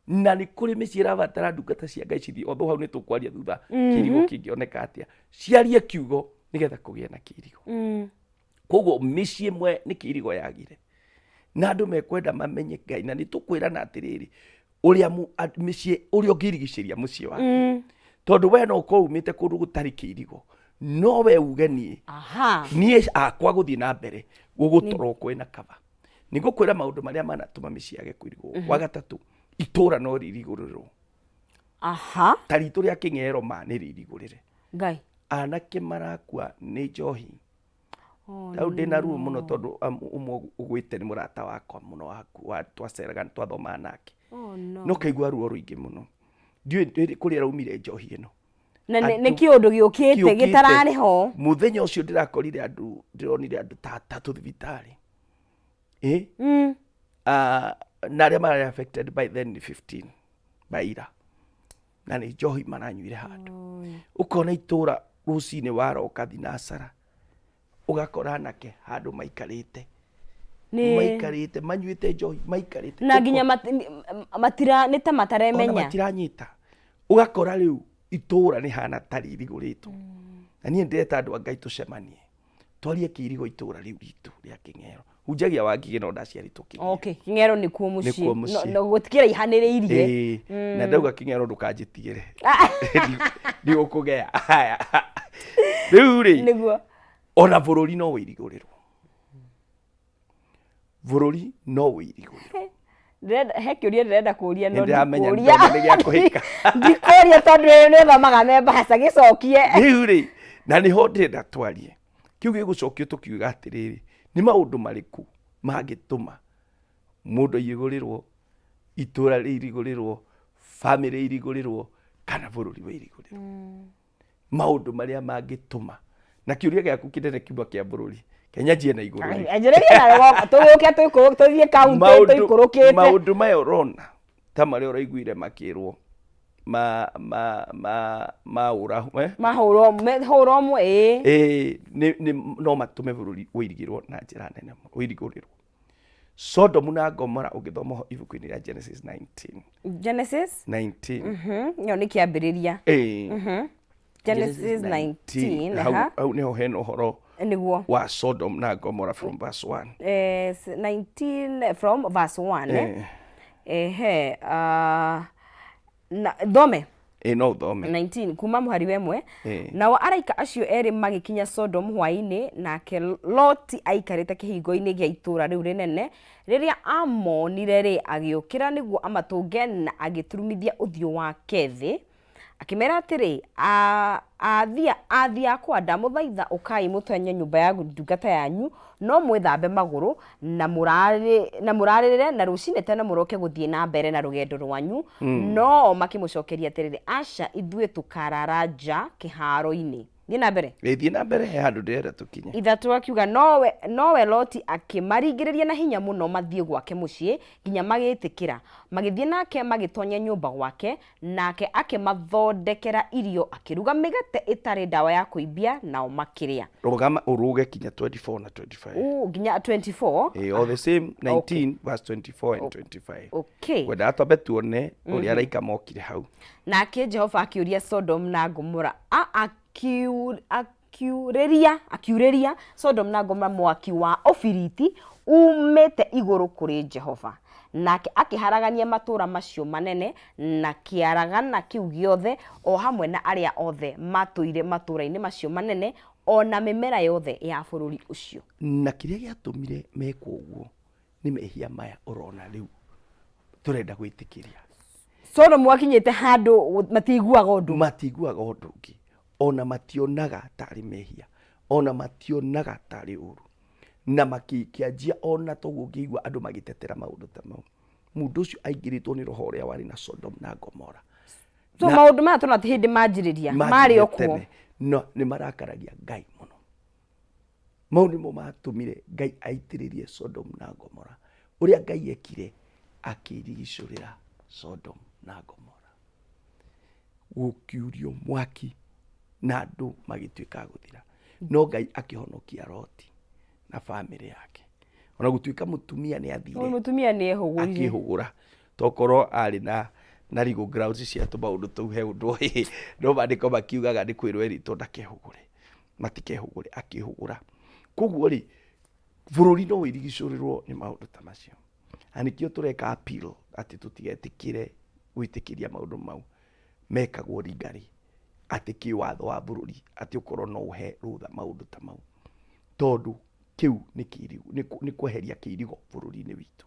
Na nĩ kũrĩ mĩciĩ ĩrabatara ndungata cia Ngai cithiĩ, although hau nĩ tũkwaria thutha kĩirigo kĩngĩoneka atĩa, ciarie kiugo nĩgetha kũgĩe na kĩirigo. Koguo mĩciĩ ĩmwe nĩ kĩirigo yagire, na andũ mekwenda mamenye Ngai, na nĩ tũkwĩrana atĩrĩrĩ, ũrĩa mĩciĩ ũrĩa ũngĩrigicĩria mũciĩ waku, tondũ we no ũkorwo umĩte kũndũ gũtarĩ kĩirigo, no we uge niĩ niĩ akwa gũthiĩ na mbere gũgũtorwo kwĩna kaba. Nĩ ngũkwĩra maũndũ marĩa manatũma mĩciĩ yage kũirigwo. Wa gatatũ, itũra no rĩrigũrĩrwo. Ta ritũ rĩa Kĩng'ero, ma nĩ rĩrigũrĩre. Ngai. Anake marakua nĩ njohi. Rĩu ndĩna ruo mũno tondũ ũmwe ũgwĩte nĩ mũrata wakwa mũno waku wa twaceraga twathomaga nake. Oh, no. No kaigua ruo rũingĩ mũno. Ndiũĩ kũrĩa raumire njohi ĩno. Na nĩ kĩũndũ gĩũkĩte Kĩũkĩte. gĩtararĩ ho. Mũthenya ũcio ndĩrakorire andũ, ndĩronire andũ ta atatũ thibitarĩ. Ĩ? Ah, na arĩa mararĩ affected by then nĩ 15 by ira. Na nĩ njohi maranyuire handũ. Ũkona itũra rũcinĩ waroka thinacara, ũgakora anake handũ maikarĩte. Maikarĩte manyuĩte njohi, maikarĩte. Na nginya matira nĩ ta mataremenya. Ona matiranyita. Ũgakora rĩu itũra nĩ hana ta rĩrigũrĩtwo. Na niĩ ndĩreta andũ a Ngai tũcemanie, twarie kĩirigo itũra rĩu ritũ rĩa Kĩng'ero. Hunjagia wa Ngigĩ no ndaciarĩtwo Kĩng'ero. Okay, Kĩng'ero nĩkuo mũciĩ. Nĩkuo mũciĩ. No, gũtikĩraihanĩrĩirie. Ĩĩ, na ndauga Kĩng'ero ndũkanjĩtigĩre. Ndigũkũgea. Haya. Rĩu rĩ, Nĩguo. ona bũrũri no wĩrigũrĩrwo. Bũrũri no wĩrigũrĩrwo. Ndĩrenda, he kĩũria ndĩrenda kũria no Nĩndĩramenya ndikũria. nĩndona nĩ gĩa kũhĩka. Ndikũria tondũ ũyũ nĩ ũthomaga me mbaca, gĩcokie. Rĩu rĩ, na nĩho ndĩrenda twarie. Kĩu gĩgũcokio tũkiuga atĩrĩrĩ, nĩ maũndũ marĩkũ mangĩtũma mũndũ airigũrĩrwo, itũra rĩirigũrĩrwo, bamĩrĩ irigũrĩrwo, kana bũrũri wĩirigũrĩrwo? Maũndũ marĩa mangĩtũma. Na kĩũria gĩaku kĩnene kiuma kĩa bũrũri. Kenya njie na igũrũ rĩ. Anjĩrĩria na rũgongo, tũgĩũke tũthiĩ kaunti tũikũrũkĩte. Maũndũ maya ũrona ta marĩa ũraiguire makĩrwo ma ma ma ma ũra, eh? Ma hũra ũmwe, hũra ũmwe, ĩĩ. Ĩĩ, nĩ, nĩ, no matũme bũrũri ũirigĩrwo na njĩra nene mũno, ũirigũrĩrwo. Sodomu na Gomora ũngĩthoma ho ibuku-inĩ rĩa Genesis 19. Genesis? 19. Ĩyo nĩ kĩambĩrĩria. Ĩĩ. Genesis 19, Hau, aha. hau nĩho hena ũhoro Nĩguo. wa Sodom na Gomora from verse 1. 19 from verse 1. Eh. Ehe, na thome. Ĩ no ũthome. 19 kuma mũhari wa ĩmwe. Ĩ. Nao araika acio erĩ magĩkinya Sodom hwaĩ-inĩ, nake Loti aikarĩte kĩhingo-inĩ gĩa itũũra rĩu rĩnene. Rĩrĩa aamonire-rĩ, agĩũkĩra nĩguo amatũnge na agĩturumithia ũthiũ wake thĩ. Akĩmera atĩrĩ, Aathi akwa, ndamũthaitha ũkai mũtonye nyũmba ya ndungata yanyu, no mwĩthambe magũrũ, na mũrarĩrĩre, na rũcinĩ tene mũroke gũthiĩ na mbere na rũgendo rwanyu. No o makĩmũcokeria atĩrĩ, Aca, ithuĩ tũkaaraara nja kĩhaaro-inĩ. Thiĩ na mbere. Ĩ, thiĩ na mbere, he handũ ndĩrenda tũkinye. Ithatũ akiuga, nowe Loti akĩmaringĩrĩria na hinya mũno mathiĩ gwake mũciĩ, nginya magĩĩtĩkĩra. Magĩthiĩ nake magĩtonya nyũmba gwake, Nake akĩmathondekera irio, akĩruga mĩgate ĩtarĩ ndawa ya kũimbia, nao makĩrĩa. Rũgama ũrũge kinya 24 na 25. Ooh, nginya 24. Eh, all the same 19 verse 24 and 25. Okay. Ngwendaga twambe tuone ũrĩa araika mokire hau. Nake Jehova akĩũria Sodom na Gomora, a akiurĩria akiurĩria Sodom na Gomora mwaki wa ũbiriti uumĩte igũrũ kũrĩ Jehova. Nake akĩharagania matũũra macio manene na kĩaragana kĩu gĩothe, o hamwe na arĩa othe maatũire matũũra-inĩ macio manene, o na mĩmera yothe ya bũrũri ũcio. Na kĩrĩa gĩatũmire mekwo ũguo nĩ mehia maya ũrona rĩu tũrenda gwĩtĩkĩria. Sodom gwakinyĩte handũ matiiguaga ũndũ. Matiiguaga ũndũ ũngĩ. Ona mationaga tarĩ mehia, ona mationaga tarĩ ũru, na makĩanjia ona toguo ũngĩigua andũ magĩtetera maũndũ ta mau. Mũndũ ũcio aingĩrĩtwo nĩ roho ũrĩa warĩ na Sodom na Gomora. So maũndũ maya tũrona ti hĩndĩ manjĩrĩria, marĩ o kuo. No nĩ marakaragia Ngai mũno. Mau nĩmo matũmire Ngai aitĩrĩrie Sodom na Gomora. Ũrĩa Ngai ekire, akĩrigicũrĩra Sodom na Gomora. Gũkiurio mwaki na andũ magĩtuĩka a gũthira. No Ngai akĩhonokia Loti na bamĩrĩ yake. Ona gũtuĩka mũtumia nĩ athire. Mũtumia nĩ ehũgũrire. Akĩhũgũra. Tokorwo arĩ na legal grounds cia tũmaũndũ tũu, he ũndũ ĩ, no maandĩko makiugaga nĩ kwĩrwo erĩtwo ndakehũgũre, matikehũgũre, akĩhũgũra. Koguo rĩ, bũrũri no wĩrigicũrĩrwo nĩ maũndũ ta macio, na nĩkĩo tũreka appeal atĩ tũtigetĩkĩre gwĩtĩkĩria maũndũ mau mekagwo legally, atĩ kĩwatho wa bũrũri atĩ ũkorwo no ũhe rũtha maũndũ ta mau, tondũ kĩu nĩ kĩirigo, nĩ kweheria kĩirigo bũrũri-inĩ witũ,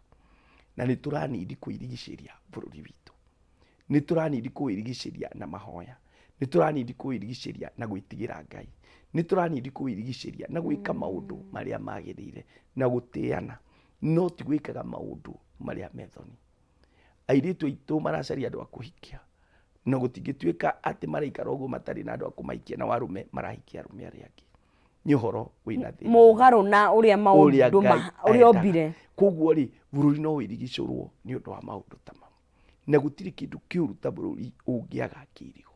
na nĩ tũranindi kũirigicĩria bũrũri witũ, nĩ tũranindi kũwĩrigicĩria na mahoya, nĩ tũranindi kũwĩrigicĩria na gwĩtigĩra Ngai, nĩ tũranindi kũwĩrigicĩria na gwĩka maũndũ marĩa magĩrĩire na gũtĩana, no ti gwĩkaga maũndũ marĩa me thoni. Airĩtu aitũ maracaria andũ a kũhikia, na gũtingĩtuĩka atĩ maraikara ũguo matarĩ na andũ a kũmahikia, na arũme marahikia arũme arĩa angĩ. Nĩ ũhoro wĩna thĩna mũgarũ na ũrĩa ũrĩa maũndũ Ngai ũrĩa endaga. ombire. Koguo rĩ, bũrũri no wĩrigicũrwo nĩ ũndũ wa maũndũ ta mau, na gũtirĩ kĩndũ kĩũru ta bũrũri ũngĩaga kĩirigo.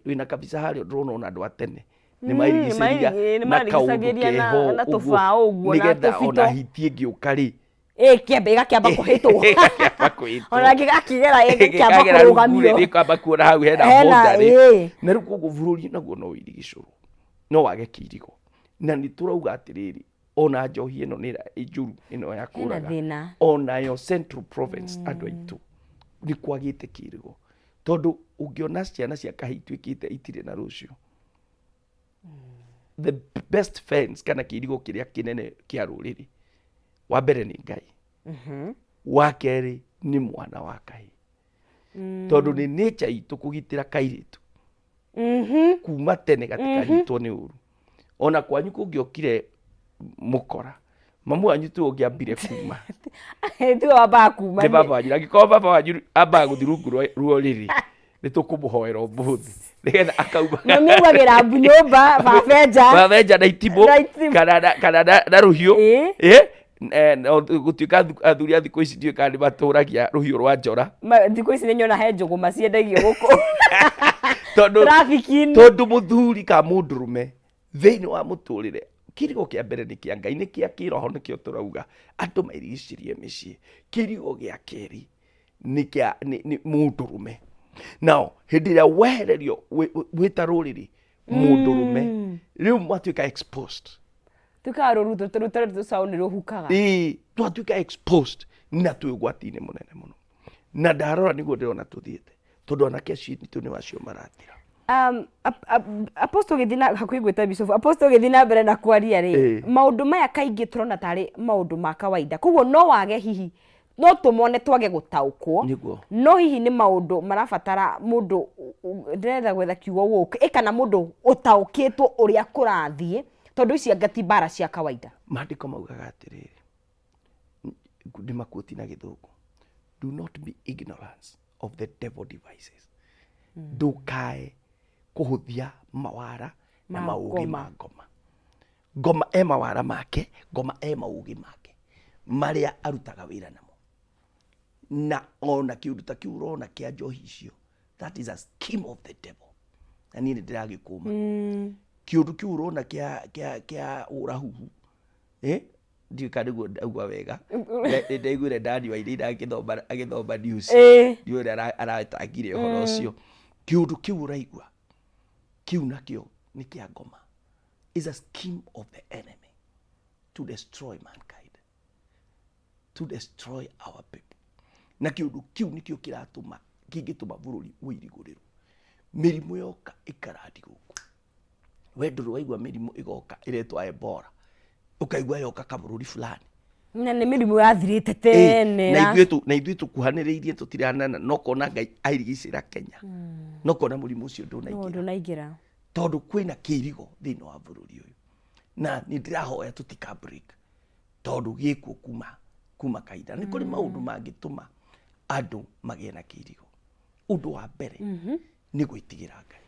Wĩna kabisa harĩa ndĩrona ona andũ a tene nĩ mairigicĩria nĩ na kaũndũ marigicagĩria keho na ũguo, tũbaũ ũguo na nĩgetha tũbito. ona hiti ĩngĩũka rĩ, Kĩambe ĩgakĩamba kũhĩtwo. Ĩgakĩamba kũhĩtwo. Ona gĩgakĩgera ĩgakĩamba Ĩkagera rungu rĩ, kũrũgamio. nĩĩkwamba kuona hau hena Hena, boundary. Na rĩu koguo bũrũri naguo no wĩrigicũrwo, no wage kĩirigo, na nĩ tũrauga atĩrĩrĩ, ona njohi ĩno nĩ njũru ĩno ya Hena kũraga, thĩna. Onayo Central Province andũ aitũ nĩ kwagĩte kĩirigo, tondũ ũngĩona ciana cia kahĩĩ ituĩkĩte itirĩ na rũciũ. The best fence kana kĩirigo kĩrĩa kĩnene kĩa rũrĩrĩ, wa mbere nĩ Ngai, wa kerĩ nĩ mwana wa kahĩĩ, tondũ nĩ nature itũ kũgitĩra kairĩtu kuma tene gatikanyitwo nĩ ũru. Ona kwanyu kũngĩokire mũkora, mamu wanyu tu ũngĩambire kuma. Tiwe wambaga kuma. Nĩ baba wanyu. Angĩkorwo baba wanyu ambaga gũthiĩ rungu rwa ũrĩrĩ, nĩ tũkũmũhoera ũmũthĩ nĩgetha akauma. Mami augagĩra mbu nyũmba, baba enja. Baba enja na itimũ Na itimũ. kana na rũhiũ. No gũtuĩka athuri a thikũ ici ndiũĩ kana nĩ matũragia rũhiũ rwa njora. Thikũ ici nĩ nyona he njũgũma ciendagio gũkũ tondũ traffic-inĩ. Tondũ mũthuri ka mũndũrũme thĩinĩ wa mũtũrĩre, kĩrigo kĩa mbere nĩ kĩa Ngai, nĩ kĩa kĩroho, nĩkĩo tũrauga andũ mairigicĩrie mĩciĩ. Kĩrigo gĩa kerĩ nĩ kĩa nĩ mũndũrũme. Nao hĩndĩ ĩrĩa wehererio wĩ ta rũrĩrĩ mũndũrũme, rĩu mwatuĩka exposed. Tuĩkaga rũruto rũtarĩ tũcaũ nĩ rũhukaga. Ĩĩ, twatuĩka exposed na twĩ ũgwati-inĩ mũnene mũno, na ndarora nĩguo ndĩrona tũthiĩte, tondũ anake acio aitũ nĩ wacio marathira. Apostle gĩthiĩ na hakuhĩ gwĩta bishop, apostle gĩthiĩ na mbere na kwaria rĩ, maũndũ maya kaingĩ tũrona tarĩ maũndũ ma kawaida, koguo no wage hihi no tũmone twage gũtaũkwo. No hihi nĩ maũndũ marabatara mũndũ ndĩrenda gwetha kiugo woke, kana mũndũ ũtaũkĩtwo ũrĩa kũrathiĩ, tondũ ici anga ti mbara cia kawaida. Maandĩko maugaga atĩrĩrĩ, nĩ makuoti na Gĩthũngũ, "Do not be ignorance of the devil devices." Ndũkae kũhũthia mawara na Ma maũgĩ ngoma. Ma ngoma. Ngoma e mawara make, ngoma e maũgĩ make marĩa arutaga wĩra namo, na ona kĩũndũ ta kĩu ũrona kĩa njohi icio, that is a scheme of the devil, na niĩ nĩ ndĩragĩkũma. Kĩũndũ kĩu ũrona kĩa ũrahuhu, ndiũĩ kana nĩguo ndauga wega. Nĩ ndaiguire Dani Wainaina agĩthoma news. Ndiũĩ ũrĩa aratangire ũhoro ũcio. Kĩũndũ kĩu ũraigua kĩu nakĩo nĩ kĩa ngoma, is a scheme of the enemy to destroy mankind, to destroy our people. Na kĩũndũ kĩu nĩkĩo kĩratũma, kĩngĩtũma bũrũri ũirigũrĩrwo, mĩrimũ yoka ĩkarandi gũkũ. We ndũrĩ waigua mĩrimũ ĩgoka ĩretwo Ebola, ũkaigua yoka kabũrũri fulani? Na nĩ mĩrimũ yathirĩte tene. Na ithuĩ tũkuhanĩrĩirie, tũtiranana, no kona Ngai airigicĩra Kenya, no kona mũrimũ ũcio ndũnaingĩra. Ndũnaingĩra. Tondũ kwĩna kĩirigo thĩinĩ wa bũrũri ũyũ, na nĩ ndĩrahoya tũtika break, tondũ gĩkuo kuma kahinda. Nĩ kũrĩ maũndũ mangĩtũma andũ magĩe na kĩirigo. Ũndũ wa mbere nĩ gwĩtigĩra Ngai.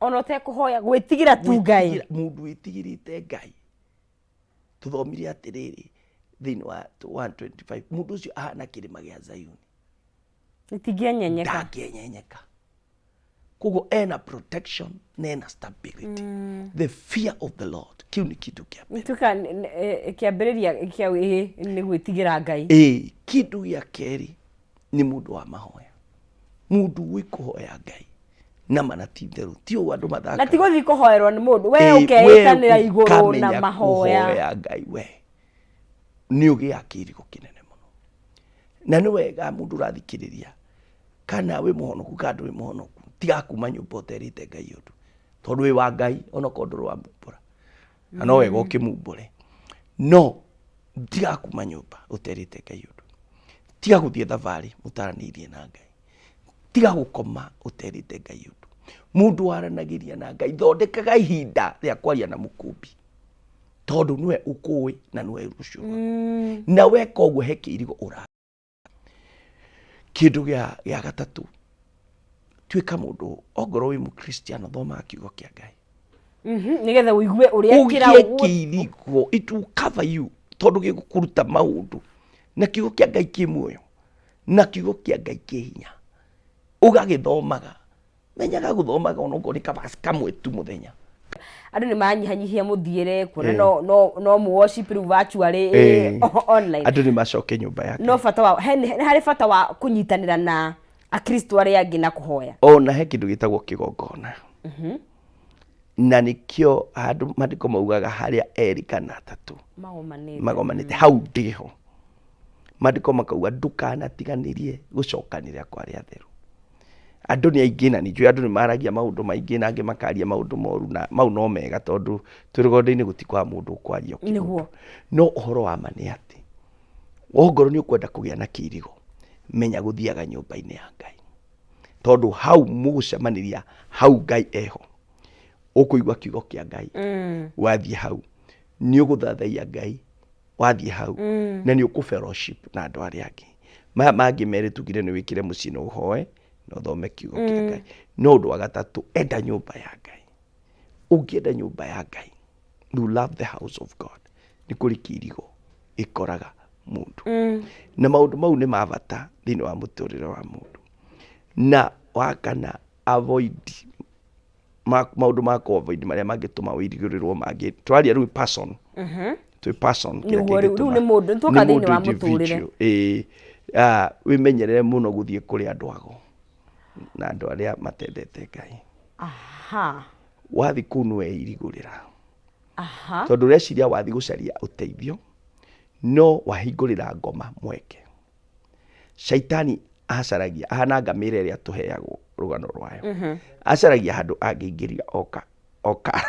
Ona ũtekũhoya, gwĩtigĩra tu Ngai. Mũndũ wĩtigĩrĩte Ngai, tũthomire atĩrĩrĩ thĩinĩ wa 125, mũndũ ũcio ahana kĩrĩma gĩa Zayuni. Gĩtingĩenyenyeka. Ndangĩenyenyeka. Koguo ena protection na ena stability. The fear of the Lord, kĩu nĩ kĩndũ kĩa mbere. Tuka kĩambĩrĩria kĩa nĩ gwĩtigĩra Ngai. Ĩĩ. Kĩndũ gĩa kerĩ Nĩ mũndũ wa mahoya, mũndũ ũĩ kũhoya Ngai na mana ti itherũ, ti ũũ andũ mathakaga. Na ti gũthiĩ kũhoerwo nĩ mũndũ, we ũkeĩtanĩra igũrũ na mahoya. Kũhoya Ngai we nĩ ũgĩaga kĩirigo kĩnene mũno. Na nĩ wega mũndũ ũrathikĩrĩria, kana wĩ mũhonoku kana ndũrĩ mũhonoku, tiga kuma nyũmba ũterĩte Ngai ũndũ, tondũ wĩ wa Ngai onokorwo ndũrĩ wamumbũra, na no wega ũkĩmumbũre. No tiga kuma nyũmba ũterĩte Ngai ũndũ, tiga gũthiĩ thabarĩ mũtaranĩirie na Ngai, tiga gũkoma ũterĩte Ngai ũndũ. Mũndũ waranagĩria na Ngai, thondekaga ihinda rĩa kwaria na mũkũmbi, tondũ nĩwe ũkũĩ na nĩwe rũciũ rwaku. Na weka ũguo he kĩirigo ũra. Kĩndũ gĩa gatatũ, tuĩka mũndũ, ongorwo wĩ mũkristiano, thomaga kiugo kĩa Ngai. Nĩgetha ũigue ũrĩa ũgĩe kĩirigo, it will cover you, tondũ gĩgũkũruta maũndũ. Na kiugo kĩa Ngai kĩ muoyo, na kiugo kĩa Ngai kĩ hinya. Ũgagĩthomaga, menyaga gũthomaga onokorwo nĩ kabaci kamwe tu mũthenya. Andũ nĩ maranyihanyihia mũthiĩre, kuona no mu worship rĩu virtually, online. Andũ nĩ macoke nyũmba yake. No bata wa, he, nĩ harĩ bata wa kũnyitanĩra na Akristo arĩa angĩ na kũhoya. Ona he kĩndũ gĩtagwo kĩgongona. Na nĩkĩo handũ maandĩko maugaga harĩa erĩ kana atatũ magomanĩte, magomanĩte, hau ndĩho. Maandĩko makauga ndũkanatiganĩrie gũcokanĩrĩra kwa arĩa atheru. Andũ nĩ aingĩ na nĩ njũĩ andũ nĩ maragia maũndũ maingĩ na angĩ makaria maũndũ moru, na mau no mega tondũ twĩ rũgendo-inĩ gũtikwaga mũndũ ũkwaria o kĩũndũ. No ũhoro wa ma nĩ atĩ ongorwo nĩ ũkwenda kũgĩa na kĩirigo, menya gũthiaga nyũmba-inĩ ya Ngai, tondũ hau mũgũcemanĩria, hau Ngai eho, ũkũigua kiugo kĩa Ngai. Wathiĩ hau nĩ ũgũthathaiya Ngai, wathiĩ hau na nĩ ũkũ fellowship na andũ arĩa angĩ. Maya mangĩ merĩ tugire nĩ wĩkĩre mũciĩ na ũhoe na ũthome kiugo kĩa Ngai. No ũndũ wa gatatũ, enda nyũmba ya Ngai. Ũngĩenda nyũmba ya Ngai, you love the house of God, nĩ kũrĩ kĩirigo ĩkoraga mũndũ. Na maũndũ mau nĩ ma bata thĩinĩ wa mũtũrĩre wa mũndũ. Na wa kana, avoid maũndũ ma kũ avoid marĩa mangĩtũma wĩrigĩrĩrwo mangĩ. Tũraria rĩu person. Twĩ person, kĩrĩa Nĩguo, rĩu kĩngĩtũma. nĩ mũndũ, nĩtuoka Nĩ thĩinĩ wa mũndũ mũtũrĩre. individual, ĩĩ. Wĩmenyerere mũno gũthiĩ kũrĩ andũ ago na andũ arĩa matendete Ngai. Wathiĩ kũu nĩ weirigũrĩra. Tondũ ũreciria wathiĩ gũcaria ũteithio, no wahingũrĩra ngoma mweke. Shaitani acaragia, ahana ngamĩra ĩrĩa tũheagwo rũgano rwayo. Acaragia handũ angĩingĩria oka oka.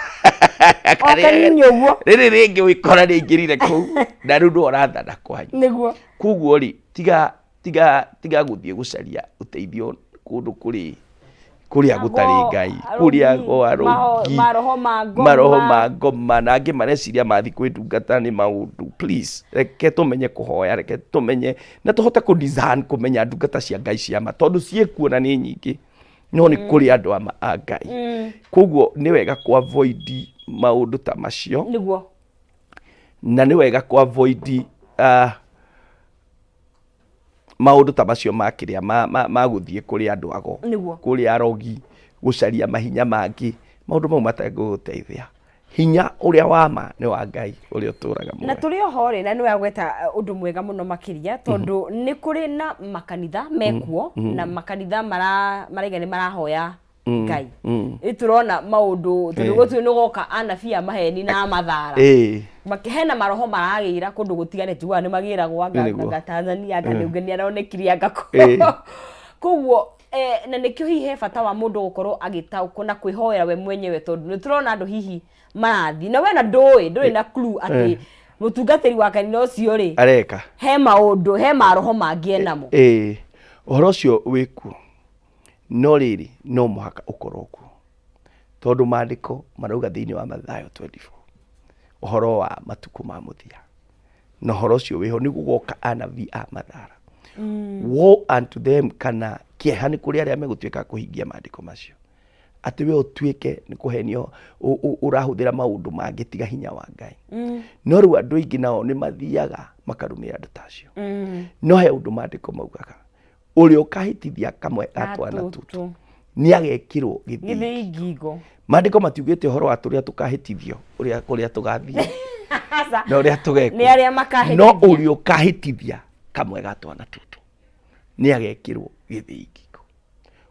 Oka nini ũguo. Rĩrĩ rĩngĩ wĩkora rĩingĩrire kũu, na rĩu nĩwe ũrathana kwanyu. Koguo rĩ, tiga gũthiĩ gũcaria ũteithio kũndũ kũrĩ kũrĩa gũtarĩ Ngai, kũrĩa gwa arogi, Maroho ma ngoma. Maroho ma ngoma, na angĩ mareciria mathiĩ kwĩ ndungata nĩ maũndũ. Please, reke tũmenye kũhoya, reke tũmenye na tũhote kũ discern, kũmenya ndungata cia Ngai cia ma, tondũ ciĩkuo na nĩ nyingĩ, no nĩ kũrĩ andũ ama a Ngai. Koguo nĩ wega kũ avoid maũndũ ta macio. Na nĩ wega kũ avoid maũndũ ta macio ma kĩrĩa ma gũthiĩ kũrĩ andũ ago, kũrĩ arogi, gũcaria mahinya mangĩ, maũndũ mau matangĩgũteithia. Hinya ũrĩa wa ma nĩ wa Ngai ũrĩa ũtũraga Na muoyo. Tũrĩ oho rĩ, na nĩ wagweta ũndũ mwega mũno makĩria, tondũ nĩ kũrĩ na makanitha mekuo na makanitha maraiga nĩ marahoya Ngai. Ĩ tũrona maũndũ tondũ gũtirĩ nĩ goka anabii a maheni na a mathara. Hena maroho maragĩra kũndũ gũtiganĩte, njiguaga nĩ magĩragwo anga anga Tanzania, anga nĩ nĩ aronekire anga kũ. Koguo na nĩkĩo hihi he bata wa mũndũ gũkorwo agĩtaũkwo na kwĩhoera we mwenyewe, tondũ nĩ tũrona andũ hihi marathiĩ na we na ndũĩ, ndũrĩ na clue atĩ mũtungatĩri wa kanitha ũcio rĩ areka he maũndũ, he maroho mangĩ enamo. Ĩĩ, ũhoro ũcio wĩkuo, no rĩrĩ no mũhaka ũkorwo kuo, tondũ maandĩko marauga thĩinĩ wa Mathayo 24 ũhoro wa matukũ ma mũthia, na ũhoro ũcio wĩho nĩ gũgoka anabii a mathara. Woe unto them, kana kĩeha nĩ kũrĩ arĩa megũtuĩka kũhingia maandĩko macio, atĩ we ũtuĩke nĩ kũhenio ũrahũthĩra maũndũ mangĩ tiga hinya wa Ngai. No rĩu andũ aingĩ nao nĩ mathiaga makarũmĩrĩra andũ ta acio. No he ũndũ maandĩko maugaga, ũrĩa ũkahĩtithia kamwe ga twana tũtũ nĩ agekĩrwo gĩthĩi gĩthĩi ngingo. Maandĩko matiugĩte ũhoro wa tũrĩa tũkahĩtithio, ũrĩa kũrĩa tũgathiĩ na ũrĩa tũgekwo. Nĩ arĩa makahĩtithia. No ũrĩa ũkahĩtithia kamwe ga twana tũtũ. Nĩ agekĩrwo gĩthĩi ngingo.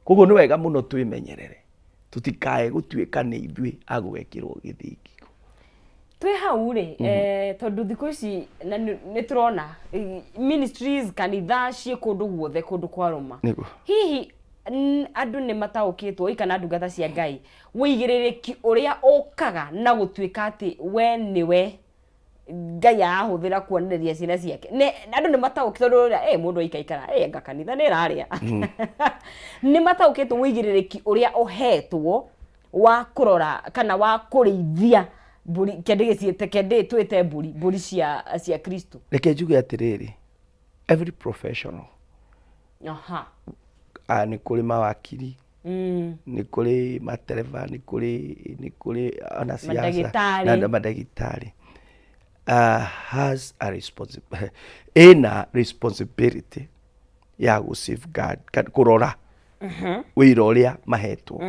Koguo nĩ wega mũno twĩmenyerere tũtikae gũtuĩka nĩ ithuĩ a gũgekĩrwo gĩthĩi ngingo. Twĩ hau rĩ, tondũ thikũ ici na nĩ tũrona ministries, kanitha ciĩ kũndũ guothe, kũndũ kwarũma. Hihi andũ nĩ mataũkĩtwo kana ndungata cia Ngai wĩigĩrĩrĩki ũrĩa ũkaga na gũtuĩka atĩ we nĩwe Ngai arahũthĩra kuonereria ciana ciake? Nĩ andũ nĩ mataũkĩtwo tondũ ũrĩa mũndũ aikaikara anga kanitha nĩ ĩrarĩa. Nĩ mataũkĩtwo wĩigĩrĩrĩki ũrĩa ũhetwo wa kũrora kana wa kũrĩithia mbũri, kende kende twĩte mbũri, mbũri cia Kristo? Reke njuge atĩrĩrĩ, every professional, nĩ kũrĩ mawakiri, nĩ kũrĩ matereba, nĩ kũrĩ ona siasa Mandagĩtarĩ. Na mandagĩtarĩ has a responsibility, ĩna responsibility ya gũ safeguard, kũrora wĩra ũrĩa mahetwo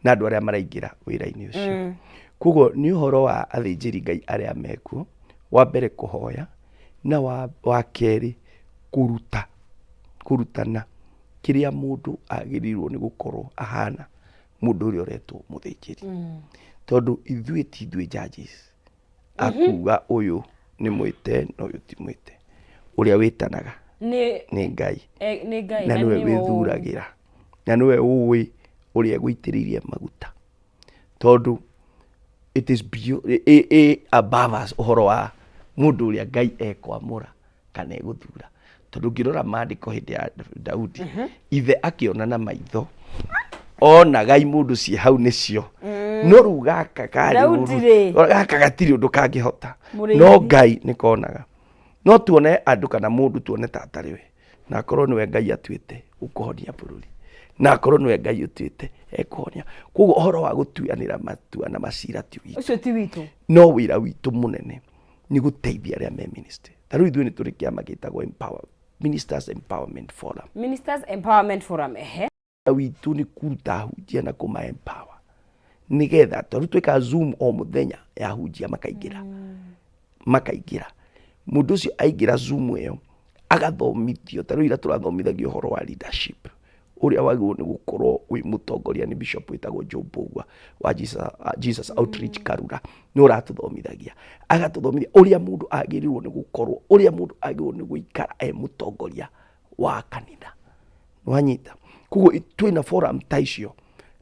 na andũ arĩa maraingĩra wĩra-inĩ ũcio. Koguo nĩ ũhoro wa athĩnjĩri Ngai arĩa mekuo, wa mbere kũhoya, na wa kerĩ kũruta, kũrutana kĩrĩa mũndũ agĩrĩirwo nĩ gũkorwo ahana, mũndũ ũrĩa ũretwo mũthĩnjĩri. Tondũ ithuĩ ti ithuĩ judges akuga ũyũ nĩ mwĩte na ũyũ ti mwĩte. Ũrĩa wĩtanaga nĩ Ngai. Nĩ Ngai. Na nĩwe wĩthuragĩra, na nĩwe ũĩ ũrĩa egũitĩrĩirie maguta, tondũ it is above us ũhoro wa mũndũ ũrĩa Ngai ekwamũra kana egũthura. Tondũ ũngĩrora maandĩko, hĩndĩ ya Daudi, ithe akĩona na maitho onaga imũndũ ciĩ hau nĩcio, no rĩu gaka karĩ Daudi ũru, rĩ. gaka gatirĩ ũndũ kangĩhota. Mũrĩithi. No Ngai nĩ konaga. No tuone andũ kana mũndũ tuone ta atarĩ we, na akorwo nĩwe Ngai atuĩte ũkũhonia bũrũri, na akorwo nĩwe Ngai ũtuĩte ekũhonia. Koguo ũhoro wa gũtuanĩra matua na macira ti witũ. Ũcio ti witũ. No wĩra witũ mũnene nĩ gũteithia arĩa me ministry. Ta rĩu ithuĩ nĩ tũrĩ kĩama gĩtagwo Empower Ministers Empowerment Forum. Ministers Empowerment Forum, ehe. Witũ nĩ kũruta ahunjia na kũma empower, nĩgetha tondũ twĩkaga Zoom o mũthenya ya ahunjia, makaingĩra. Mũndũ ũcio aingĩra Zoom ĩyo agathomithio. Ta rĩu ira tũrathomithagia ũhoro wa leadership, ũrĩa wagĩrĩirwo nĩ gũkorwo wĩ mũtongoria. Nĩ bishop wĩtagwo Joe Mbugua wa Jesus Outreach Karura nĩ ũratũthomithagia, agatũthomithia ũrĩa mũndũ agĩrĩirwo nĩ gũkorwo, ũrĩa mũndũ agĩrĩirwo nĩ gũikara e mũtongoria wa kanitha. Wanyita? Koguo twĩna forum ta icio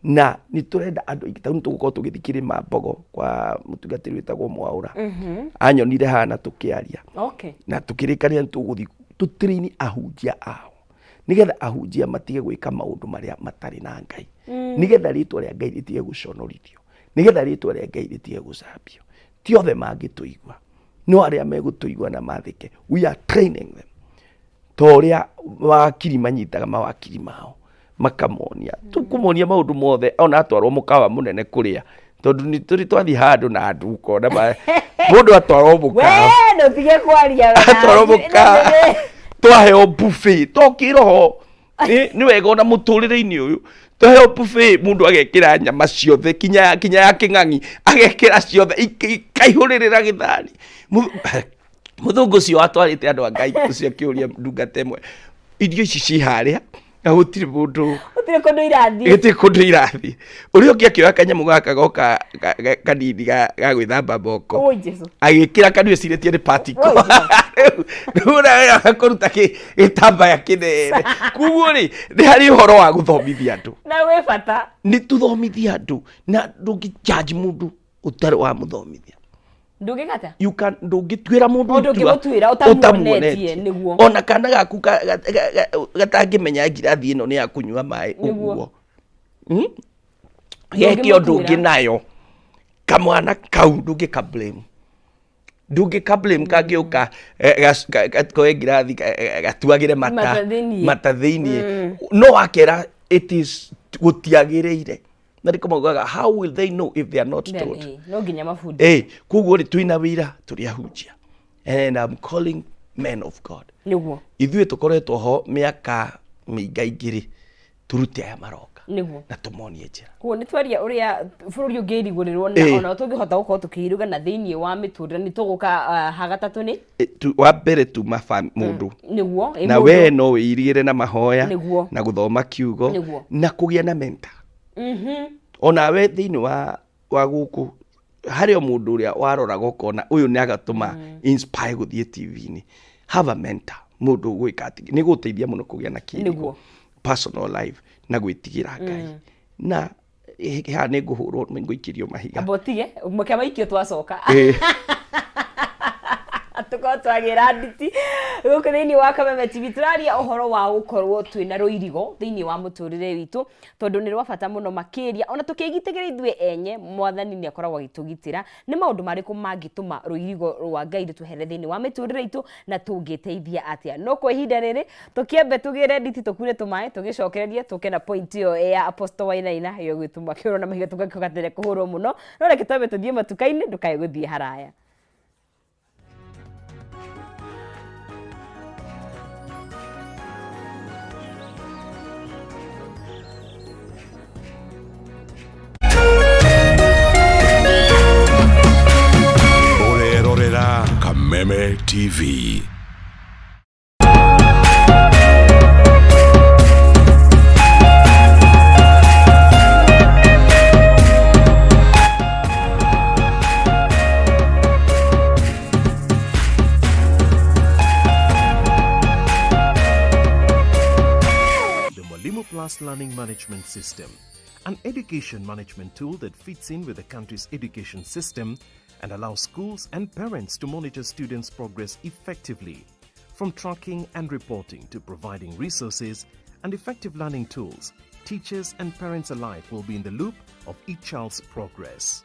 na nĩ tũrenda andũ aingĩ. Tarĩu nĩ tũgũkorwo tũgĩthiĩ Kĩrĩma Mbogo kwa mũtungatĩri wĩtagwo Mwaũra. Anyonire haha tũkĩaria na tũkĩrĩkanĩra nĩ tũgũthiĩ tũtrain ahunjia ao, nĩgetha ahunjia matige gwĩka maũndũ marĩa matarĩ na Ngai, nĩgetha rĩtwa rĩa Ngai rĩtige gũconorithio, nĩgetha rĩtwa rĩa Ngai rĩtige gũcambio. Ti othe mangĩtũigua, no arĩa megũtũigua na mathĩke, we are training them ta ũrĩa mawakiri manyitaga mawakiri mao makamonia. Tũkũmonia maũndũ mothe, ona atwarwo mũkawa mũnene kũrĩa, tondũ nĩ tũrĩ twathiĩ handũ na andũ ũkona mũndũ atwarwo mũkawa. We ndũtige kwaria we. Atwarwo mũkawa, twaheo buffet to kĩroho nĩ wega ona mũtũrĩre-inĩ ũyũ. Twaheo buffet, mũndũ agekĩra nyama ciothe, kinya ya kĩng'ang'i agekĩra ciothe, ikaihũrĩrĩra gĩthani. Mũthũngũ ũcio watwarĩte andũ a Ngai ũcio akĩũria ndungata ĩmwe, "Irio ici ci harĩa na gũtirĩ mũndũ Gũtirĩ kũndũ irathiĩ. Gũtirĩ kũndũ irathiĩ." Ũrĩa ũngĩ akĩoya kanyamũ gaka goka kanini ga gwĩthamba moko. Oi Jesu. Agĩkĩra kanua ecirĩtie nĩ particle. Oi, Jesu. Rĩu ũrĩa kũruta gĩtambaya kĩnene. Koguo rĩ, nĩ harĩ ũhoro wa gũthomithia andũ. Na wĩ bata. Nĩ tũthomithie andũ, na ndũngĩ judge mũndũ ũtarĩ wa mũthomithia. Ndũngĩkata. You can, ndũngĩtuĩra mũndũ O itua ndũngĩmũtuĩra ũtamuonetie, nĩguo. Ona kana gaku gatangĩmenya ngirathi ĩno nĩ ya kũnyua maĩ ũguo. Geke ũndũ ũngĩ nayo kamwana kau, ndũngĩka blame, ndũngĩka blame. Kangĩũka koe ngirathi gatuagĩre mata Mata thĩiniĩ. Mata thĩiniĩ, no wakera it is gũtiagĩrĩire. Na ndiko maugaga, "How will they know if they are not told?" No nginya mabundi. Koguo rĩ, twĩna wĩra tũrĩ ahunjia, and I'm calling men of God. Ithuĩ tũkoretwo ho mĩaka mĩingaingĩ rĩ, tũrute aya maroka. Nĩguo. Na tũmonie njĩra. Koguo nĩ twaria ũrĩa bũrũri ũngĩrigũrĩrwo na ona tũngĩhota gũkorwo tũkĩiruga na thĩinĩ wa mĩtũrĩre nĩ tũgũka ha gatatũ nĩ Wa mbere tuma mũndũ nĩguo na mũndũ. We no wĩirigĩre na mahoya Nĩguo. na gũthoma kiugo Nĩguo. na kũgĩa na mentor onawe thĩinĩ wa gũkũ harĩ o mũndũ ũrĩa waroraga ũkona ũyũ nĩ agatũma inspire gũthiĩ TV-inĩ. Have a mentor, mũndũ ũgwĩka atĩ nĩ gũteithia mũno kũgĩa na kĩrigo Nĩguo. personal life na gwĩtigĩra Ngai na haha nĩ ngũhũrwo, nĩ ngũikĩrio mahiga. Amba ũtige mũke maikio twacoka tũkorwo twagĩra nditi gũkũ thĩinĩ wa Kameme TV. Tũraria ũhoro wa gũkorwo twĩna rũirigo thĩinĩ wa mũtũrĩre witũ tondũ nĩ rwa bata mũno makĩria ona tũkĩgitagĩra ithuĩ enye. Mwathani nĩ akoragwo agĩtũgitĩra. Nĩ maũndũ marĩkũ mangĩtũma rũirigo rwa Ngai rũtwehere thĩinĩ wa mĩtũrĩre itũ na tũngĩteithia atĩa? No kwa ihinda rĩrĩ tũkĩambe tũgĩre nditi, tũkure tũmaĩ, tũgĩcokererie tũke na point ĩyo ya Apostle Wainaina ĩyo gwĩtũma kĩũrwo na mahiga tũgakĩgatĩre kũhũrwo mũno. No reke twambe tũthiĩ matuka-inĩ, ndũkae gũthiĩ haraya. Ũrerorera Kameme TV. The Mwalimu Plus Learning Management System, an education management tool that fits in with the country's education system and allows schools and parents to monitor students' progress effectively. From tracking and reporting to providing resources and effective learning tools, teachers and parents alike will be in the loop of each child's progress.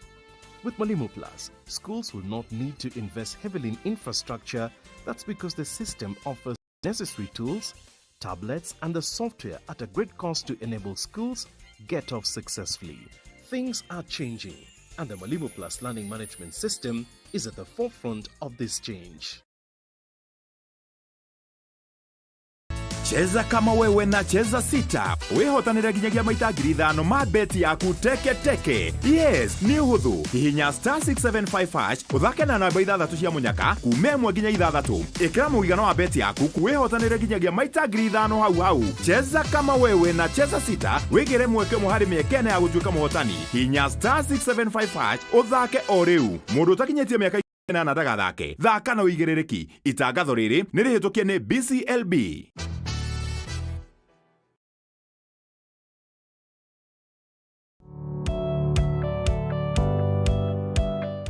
With Mwalimu Plus, schools will not need to invest heavily in infrastructure. That's because the system offers necessary tools, tablets, and the software at a great cost to enable schools get off successfully. Things are changing, and the Mwalimu Plus Learning Management System is at the forefront of this change. Cheza kama wewe na Cheza Sita wĩhotanĩre nginyagia maita 5,000 ma beti yaku teke teke. Yes, nĩ ũhũthũ. Hihinya *675# ũthake na namba ithathatũ cia mũnyaka kuma 1 nginya 6. Ĩkĩra mũigana wa beti yaku wĩhotanĩre nginyagia maita 5,000 hau hau. Cheza kama wewe na Cheza Sita wĩgĩre mweke ũmwe harĩ mĩeke 4 ya gũtuĩka mũhotani. Hihinya *675# ũthake o rĩu. Mũndũ ũtakinyĩtie mĩaka 8 ndagathake. Thaka na ũigĩrĩrĩki. Itangatho rĩrĩ nĩ rĩhĩtũkie nĩ BCLB.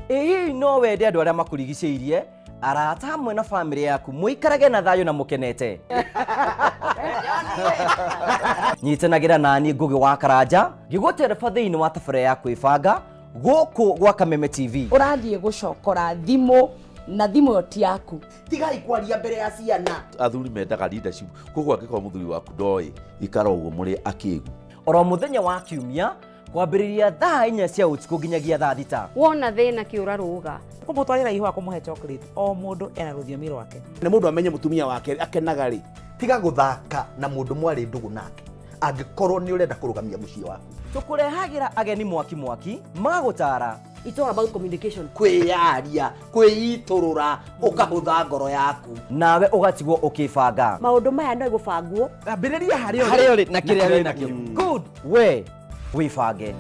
Ĩ hihi no wende andũ arĩa makũrigicĩirie, arata hamwe na bamĩrĩ yaku mũikarage na thayũ na mũkenete? Nyitanagĩra nani Ngũgĩ wa Karanja ngĩgũtereba thĩinĩ wa tabarĩra ya kwĩbanga gũkũ gwa Kameme TV. Ũrathiĩ gũcokora thimũ na thimũ ĩyo ti yaku. Tigai kwaria mbere ya ciana. Athuri mendaga leadership, koguo angĩkorwo mũthuri waku ndoĩ, ikara ũguo mũrĩ akĩgu. Oro mũthenya wa kiumia kwambĩrĩria thaa 4 cia ũtukũ nginyagia thaa 6. Wona thĩna kĩũra rũga. Kũmũtwarĩra ihũa, kũmũhe chocolate, o mũndũ ena rũthiomi rwake. Nĩ mũndũ amenye mũtumia wake akenaga rĩ. Tiga gũthaka na mũndũ mwarĩ ndũgũ nake angĩkorwo nĩ ũrenda kũrũgamia mũciĩ waku. Tũkũrehagĩra ageni mwaki mwaki magũtara. It's all about communication. Kwĩyaria, kwĩitũrũra, ũkahũtha ngoro yaku. Nawe ũgatigwo ũkĩbanga. Maũndũ maya no gũbangwo. Ambĩrĩria harĩa ũrĩ. Harĩa ũrĩ na kĩrĩa wĩ nakĩo. Good, we wĩbange.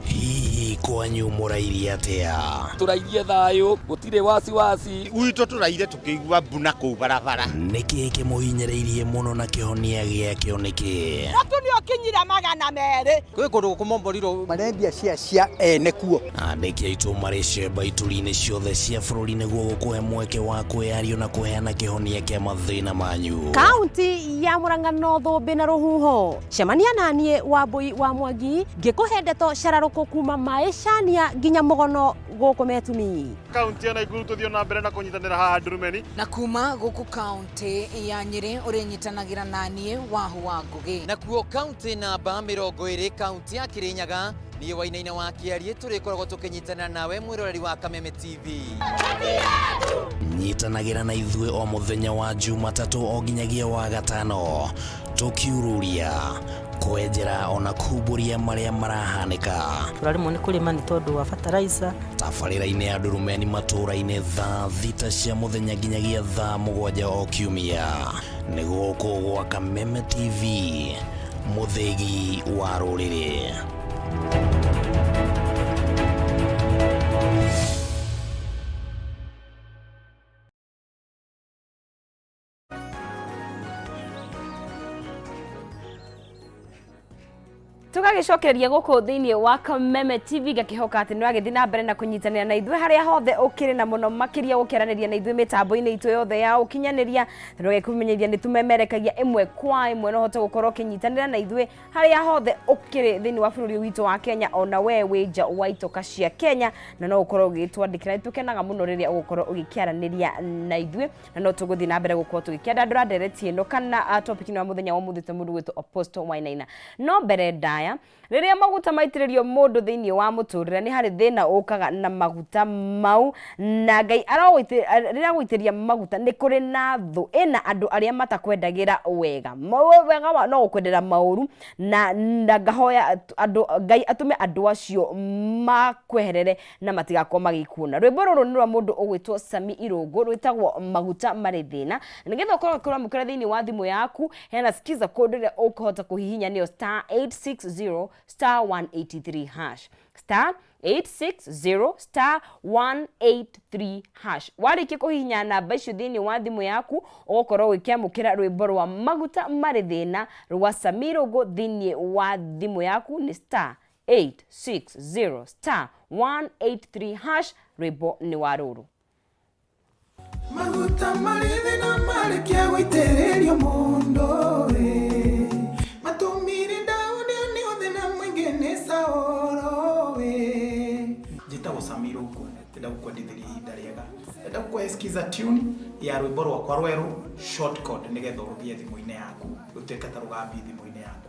Hihi kwanyu mũrairie atĩa? Tũrairie thayũ, gũtirĩ wasiwasi. Gwitũ tũraire tũkĩigua mbuna kũu barabara. Nĩkĩ kĩmũhinyĩrĩirie mũno na kĩhonia gĩakĩo nĩkĩ? Mũtu nĩ ũkinyire 200. Kwĩ kũndũ gũkũmomborirwo. Marendia cia cia ene kuo. Andĩki aitũ marĩ cemba ituri-inĩ ciothe cia bũrũri nĩguo gũkũhe mweke wa kwĩyario na kũheana kĩhonia kĩa mathĩna manyu. Kaunti ya Murang'a no thũmbĩ na rũhuho. Cemania naniĩ Wambui wa Mwangi ngĩkũhe ndeto cararũkũ kuma maĩcania nginya mũgono gũkũ Metumi. Kaunti ya Nakuru tũthiĩ na mbere na kũnyitanĩra haha Ndurumeni. Na kuma gũkũ kaunti ya Nyĩrĩ ũrĩnyitanagĩra naniĩ Wahu wa Ngũgĩ. Nakuo kaunti namba 20, kaunti ya Kirinyaga. Niĩ Wainaina wa Kĩariĩ tũrĩkoragwo tũkĩnyitanĩra nawe mwĩroreri wa Kameme TV. Nyitanagĩra na ithuĩ o mũthenya wa Jumatatũ o nginyagia wa gatano tũkiururia kwenjera ona kumbũria marĩa marahanĩka. Tũraremwo nĩ kũrĩma nĩ tondũ wa fertilizer. Tabarĩra-inĩ ya Ndurumeni matũũra-inĩ thaa 6 cia mũthenya nginyagia thaa 7 o kiumia. Nĩ gũkũ gwa Kameme TV, mũthĩgi wa rũrĩrĩ. Tũgagĩcokereria gũkũ thĩinĩ wa Kameme TV, ngakĩhoka atĩ nĩ ũragĩthiĩ na mbere na kũnyitanĩra na ithuĩ harĩa hothe ũkĩrĩ, na mũno makĩria gũkĩaranĩria na ithuĩ mĩtambo-inĩ itũ yothe ya ũkinyanĩria. Tũgĩkũmenyithia nĩ tũmemerekagia ĩmwe kwa ĩmwe, no ũhote gũkorwo ũkĩnyitanĩra na ithuĩ harĩa hothe ũkĩrĩ thĩinĩ wa bũrũri witũ wa Kenya, ona we wĩ nja wa itoka cia Kenya, na no ũkorwo ũgĩtwandĩkĩra. Nĩ tũkenaga mũno rĩrĩa ũgũkorwo ũgĩkĩaranĩria na ithuĩ, na no tũgũthiĩ na mbere gũkorwo tũgĩkĩandandũra ndereti ĩno kana topic ĩno ya mũthenya wa ũmũthĩ, mũndũ gwĩtwo Apostle Wainaina. No mbere ndaya, rĩrĩa maguta maitĩrĩrio mũndũ thĩinĩ wa mũtũrĩre, nĩ harĩ thĩna ũkaga na maguta mau, na Ngai rĩrĩa agũitĩrĩria maguta, nĩ kũrĩ na thũ ĩna andũ arĩa matakwendagĩra wega. Wega wa no gũkwendera maũru, na ngahoya andũ Ngai atũme andũ acio makweherere na matigakorwo magĩkuona. Rwĩmbo rũrũ nĩ rwa mũndũ ũgwĩtwo Sami Irũngũ, rwĩtagwo Maguta Marĩ Thĩna. Na nĩgetha ũkorwo ũkĩramũkĩra thĩinĩ wa thimũ yaku, hena skiza code ĩrĩa ũkũhota kũhihinya, nĩyo star 860 star 183 hash, star 860 star 183 hash. Warĩkia kũhihinya namba icio thĩinĩ wa thimũ yaku, ũgũkorwo ũgĩkĩamũkĩra rwĩmbo rwa Maguta Marĩ Thĩna rwa Sami Irũngũ thĩinĩ wa thimũ yaku. Nĩ star 860 star 183 hash. Rwĩmbo nĩ wa rũrũ. Maguta marĩ thĩna marĩkia gũitĩrĩrio mũndũ ĩ, matũmire Daudi one thĩna mũingĩ nĩ Saũlũ ĩ. Njĩtagwo Sami Irũngũ, ndĩrenda gũkwendithĩria ihinda rĩega. Ndĩrenda gũkũhe skiza tune ya rwĩmbo rwakwa rwerũ short code, nĩgetha ũrũgĩe thimũ-inĩ yaku, rũtuĩke ta rũgambi thimũ-inĩ yaku.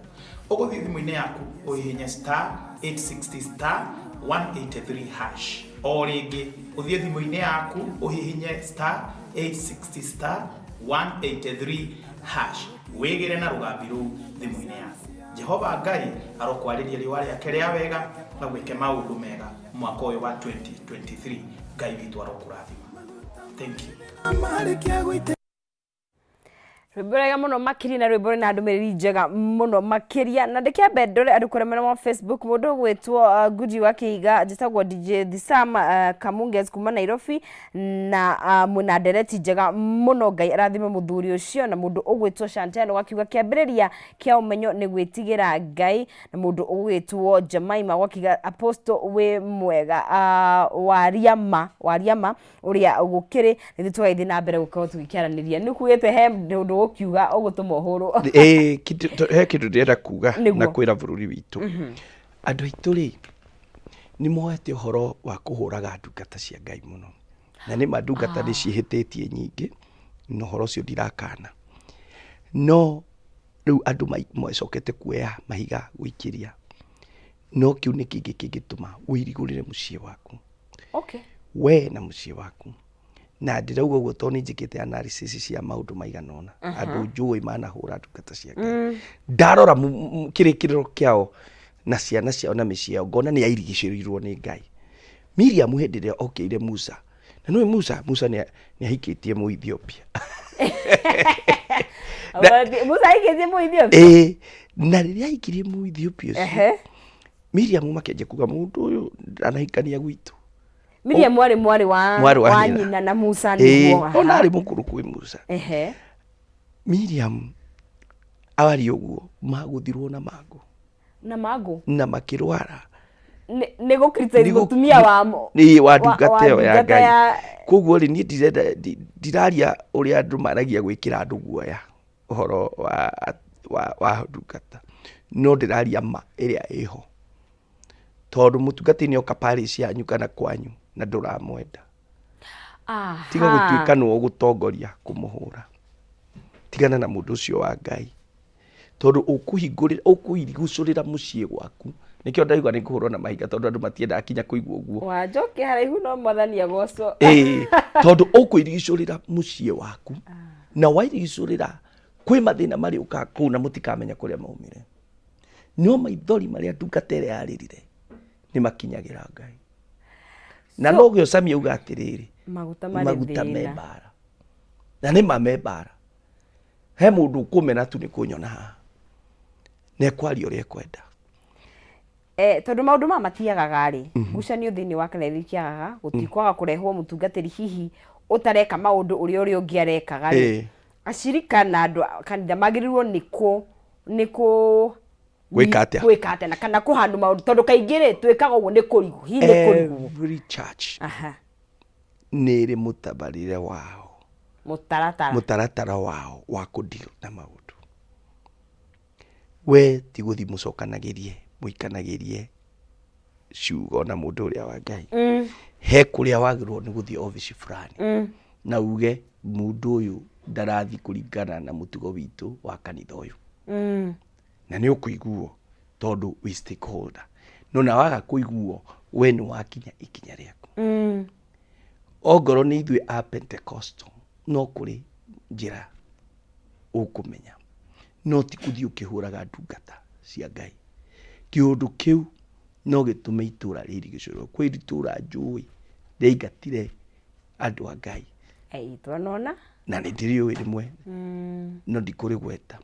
Ũgũthiĩ thimũ-inĩ yaku ũhihinye star 860 star 183 hash. O rĩngĩ, ũthiĩ thimũ-inĩ yaku ũhihinye star 860 star 183 hash, wĩgĩre na rũgambi rũu thimũ-inĩ yaku. Jehova Ngai arokwarĩria riũa rĩake rĩa wega na gwĩke maũndũ mega mwaka ũyũ wa 2023. Ngai witũ arokũrathima. Thank you. Marĩkia gũitĩrĩrio. Rwĩmbo rwega mũno makĩria, na rwĩmbo rwĩna ndũmĩrĩri njega mũno makĩria. Na ndĩkĩambe ndore andũ kũrĩa mwena wa Facebook. Mũndũ ũgwĩtwo Nguji wa Kĩiga, njĩtagwo DJ Thisam Kamunges kuma Nairobi, na mwĩna ndereti njega mũno, Ngai arathime mũthuri ũcio. Na mũndũ ũgwĩtwo Chantel ũgakiuga kĩambĩrĩria kĩa ũmenyo nĩ gwĩtigĩra Ngai. Na mũndũ ũgwĩtwo Jemaima ũgakiuga Apostle wĩ mwega, waria ma, waria ma ũrĩa gũkĩrĩ. Nĩ tũgagĩthiĩ na mbere gũkorwo tũgĩkĩaranĩria. Nĩ kuugĩte he ũndũ ũkiuga ũgũtũma ũhũrwo. Ĩĩ, he kĩndũ ndĩrenda kuga Nĩguo. Na kwĩra bũrũri witũ. Andũ aitũ rĩ, nĩ moete ũhoro wa kũhũraga ndungata cia Ngai mũno, na nĩ ma ndungata nĩ ciĩhĩtĩtie nyingĩ, na ũhoro ũcio ndirakana, no rĩu andũ macokete kuoya mahiga gũikĩria, no kĩu nĩ kĩngĩ kĩngĩtũma wĩirigũrĩre mũciĩ waku. We na mũciĩ waku. Na ndĩrauga ũguo tondũ nĩ njĩkĩte analysis cia maũndũ maigana ũna. Andũ njũĩ manahũra ndungata cia Ngai, ndarora kĩrĩkĩrĩro kĩao na ciana ciao na mĩciĩ yao, ngona nĩ airigicĩrĩirwo nĩ Ngai. Miriam hĩndĩ ĩrĩa okĩire Musa, na nĩũĩ Musa, Musa nĩ ahikĩtie Mũethiopia. Musa ahikĩtie Mũethiopia? Ĩĩ, na rĩrĩa ahikirie Mũethiopia ũcio, Miriam makĩanjia kuga mũndũ ũyũ ndanahikania gwitũ. Miriam arĩ mwarĩ wa Mwarĩ wa wa nyina. nyina na Musa? Ĩĩ, Nĩguo. ona arĩ mũkũrũ kwĩ Musa. Miriam awaria ũguo, magũthirwo na mangũ. Na mangũ. Na makĩrwara. Nĩ gũ criticize mũtumia wa Ĩĩ, wa ndungata ĩyo ya ndungata Ngai. Koguo rĩ, niĩ ndirenda ndiraria ũrĩa andũ maragia gwĩkĩra andũ guoya ũhoro wa ndungata, no ndĩraria ma ĩrĩa ĩho, tondũ mũtungatĩri nĩ oka parish yanyu kana kwanyu na ndũramwenda, tiga gũtuĩka nĩwe ũgũtongoria kũmũhũra. Tigana na mũndũ ũcio wa Ngai, tondũ ũkũhingũrĩra, ũkũirigucũrĩra mũciĩ gwaku Nĩkĩo ndaigua nĩ kũhũrwo na mahiga, tondũ andũ matiendaga kinya kũigua ũguo. Wanjoke haraihu no Mwathani agocwo. Ĩĩ, tondũ ũkũirigicũrĩra mũciĩ waku, na wairigicũrĩra kwĩ mathĩna marĩũkaga kũu na mũtikamenya kũrĩa maumire. No maithori marĩa ndungata ĩrĩa yarĩrire nĩ makinyagĩra Ngai. Na no gĩo Sami auga atĩrĩrĩ, maguta marĩ maguta me thĩna. Mbara na nĩ ma me mbara. He mũndũ ũkũmena tu nĩ kũnyona haha na ekwaria ũrĩa ekwenda. Tondũ maũndũ maya matiagaga rĩ, ngucanio thĩinĩ wa kanitha itiagaga, gũtikwaga kũrehwo mũtungatĩri hihi ũtareka maũndũ ũrĩa ũrĩa ũngĩ arekaga rĩ, acirika na andũ a kanitha magĩrĩirwo nĩ kũ Gwĩka atĩa? Gwĩka atĩa na kana kũhandũ maũndũ, tondũ kaingĩ rĩ twĩkaga ũguo nĩ kũrigwo, hihi nĩ kũrigwo. Every church nĩ ĩrĩ mũtabarĩre wao, mũtaratara, mũtaratara wao wa kũ deal na maũndũ. We ti gũthiĩ mũcokanagĩrie mũikanagĩrie ciugo na mũndũ ũrĩa wa Ngai. He kũrĩa wagĩrĩirwo nĩ gũthiĩ obici fulani na uge mũndũ ũyũ ndarathiĩ kũringana na mũtugo witũ wa kanitha ũyũ. Na nĩ ũkũiguo tondũ wĩ stakeholder. No na waga kũiguo, we nĩ wakinya ikinya rĩaku. Ongorwo nĩ ithuĩ a Pentecostal, no kũrĩ njĩra ũkũmenya, no ti kũthiĩ ũkĩhũraga ndungata cia Ngai. Kĩũndũ kĩu no gĩtũme itũra rĩrigicũrwo. Kwĩ itũra njũĩ rĩaingatire andũ a Ngai. Ei, twanona. Na nĩ ndĩrĩũĩ rĩmwe, no ndikũrĩgweta.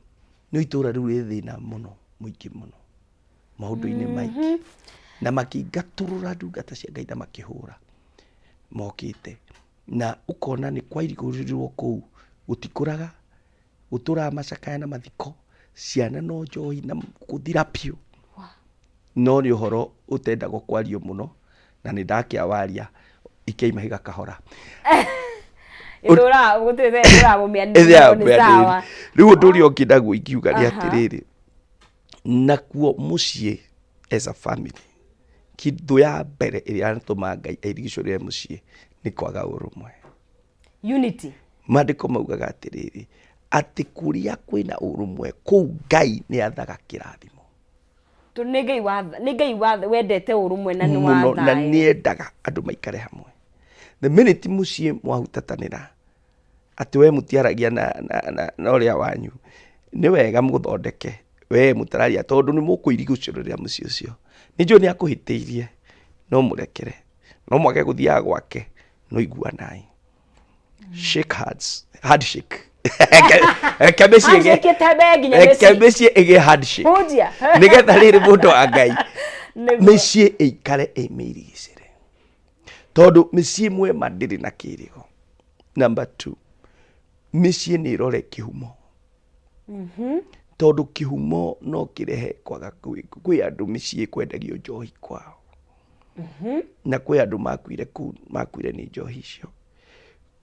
No itũra rĩu rĩ thĩna mũno mũingĩ mũno maũndũ-inĩ maingĩ, na makĩingatũrũra ndungata cia Ngai na makĩhũra mokĩte, na ũkona nĩ kwairigũrĩrwo kũu gũtikũraga, gũtũraga macakaya na mathiko, ciana no njohi na gũthira biũ. No nĩ ũhoro ũtendagwo kwario mũno, na nĩ ndakĩawaria ikiai mahiga kahora. Ĩtũraga gũtirĩ ĩtũraga mũmĩanĩrĩre nĩ sawa. Rĩu ũndũ ũrĩa ũngĩ naguo ingiuga nĩ atĩrĩrĩ, nakuo mũciĩ as a family, kĩndũ ya mbere ĩrĩa yatũmaga Ngai airigicũrĩre mũciĩ nĩ kwaga ũrũmwe. Unity. Maandĩko maugaga atĩrĩrĩ, atĩ kũrĩa kwĩna ũrũmwe kũu Ngai nĩ athaga kĩrathimo. Tondũ nĩ Ngai wa nĩ Ngai wa wendete ũrũmwe na nĩ wa mũno na thayũ. nĩ endaga andũ maikare hamwe. The minute mũciĩ mwahutatanĩra atĩ we mũtiaragia na ũrĩa wanyu, nĩ wega mũthondeke we mũtararia, tondũ nĩ mũkũirigicũrĩra mũciĩ ũcio. Nĩ njũĩ nĩ akũhĩtĩirie, no mũrekere, no mwage gũthiaga gwake, no iguanai. Shake hands, handshake. Reke mĩciĩ ĩgĩe- Handshake ĩtembee nginya reke mĩciĩ. mĩciĩ ĩgĩe handshake. Hunjia. Nĩgetha rĩrĩ mũndũ wa Ngai, Nĩguo. mĩciĩ ĩikare ĩ mĩirigicĩre, tondũ mĩciĩ ĩmwe ma ndĩrĩ na kĩrĩgo. Number two, mĩciĩ nĩ ĩrore kĩhumo, tondũ kĩhumo no kĩrehe kwaga kwĩ andũ mĩciĩ kwendagio njohi kwao, na kwĩ andũ makuire kũu, makuire nĩ njohi icio.